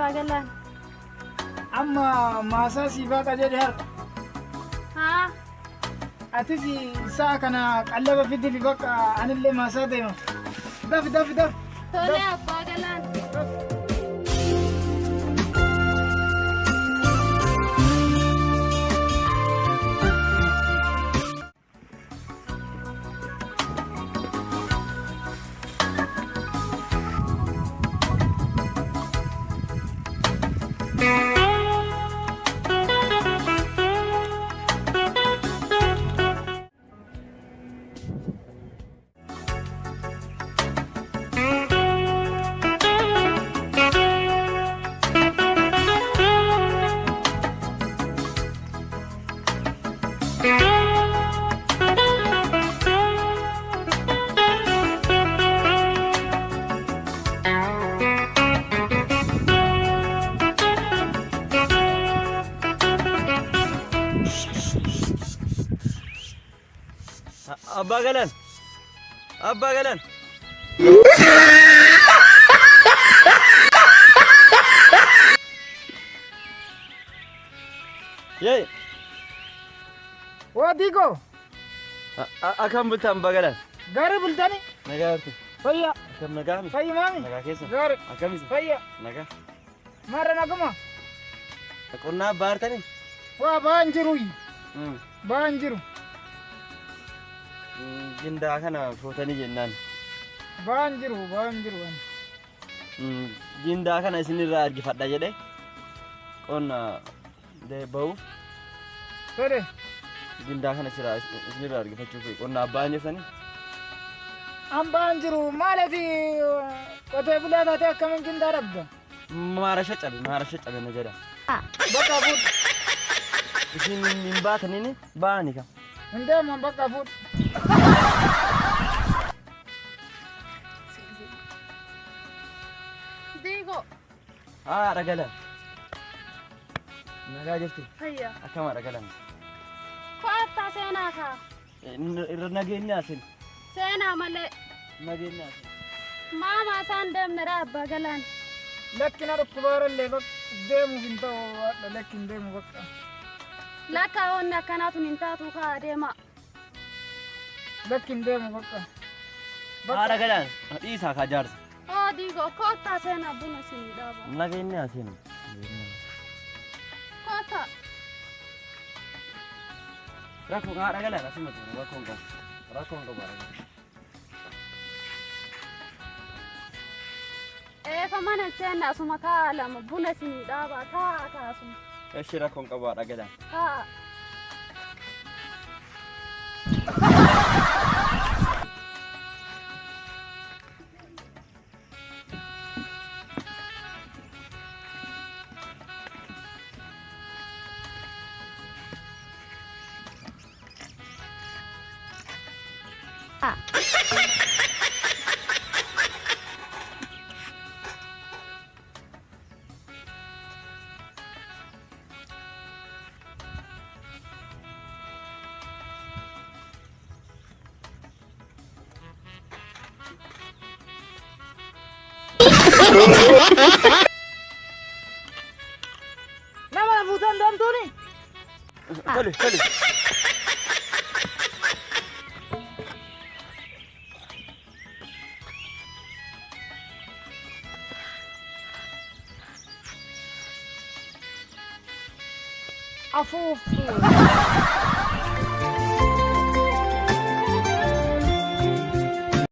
abbaa galaan. Amma maasaa siifaa qajeele har'a. Haa. Atis sa'a kana qallaba fidii fi bakka anillee maasaa deema. Dafi dafi dafi. Tole abbaa galaan. Abbaa galaan. Abbaa galaan. Yee. Waa diigoo Akkam bultan abbaa galaan? Gaarii bultani? Nagaa jirtu. Fayyaa. Akkam nagaa mi? Fayyi maami? Nagaa keessa. Gaarii. Akkamis? Fayyaa. Nagaa. Maarra naguma? Qonnaa abbaa hartanii? Waa ba'aan jiru. Ba'aan jiru. Gindaa kana fuutanii jennaan. Ba'aan jiru ba'aan jiru. Gindaa kana isinirraa argifadha jedhe qonna ba'uuf. Tole. Gindaa kana isinirraa argifachuuf qonna abbaan jirtanii? An ba'aan jiru maalati qotee bulaa taatee akkamiin gindaa dhabda? Maarasha cabe maarasha cabe na jedha. Bakka fuudhu. Isin hin baataniini ba'ani kam? Hin deeman bakka fuudhu. Diigoo. Haa haadha galaan. Nagaa jirtu. Fayyaa. Akkam haadha galaan? Ko'attaa seenaa kaa. Irra nageenya asin. Seenaa malee. Nageenya asin. Maama isaan deemnedha abbaa galaan. Lakkina dhukkubaarallee bakka deemuuf hin ta'u haadha lakki hin deemu bakka. Lakka onni akkanaatu hin taatu kaa deema. Lakki hin deemu bakka. Haadha galaan dhiisaa kaa jaarsa. Oo diigoo ko'attaa seenaa buna isinii dhaaba. Nageenya asin. Ko'attaa. Rakkoo haadha galaan asuma ture rakkoo hin qabu. Rakkoo hin qabu haadha galaan. Eefa mana seenaa asuma kaa lama buna isinii dhaaba kaa kaa asuma. Eshi rakkoo hin qabu haadha galaan. Kaa. Nama fuutan deemtuuni? Tole tole. Afuuftuu.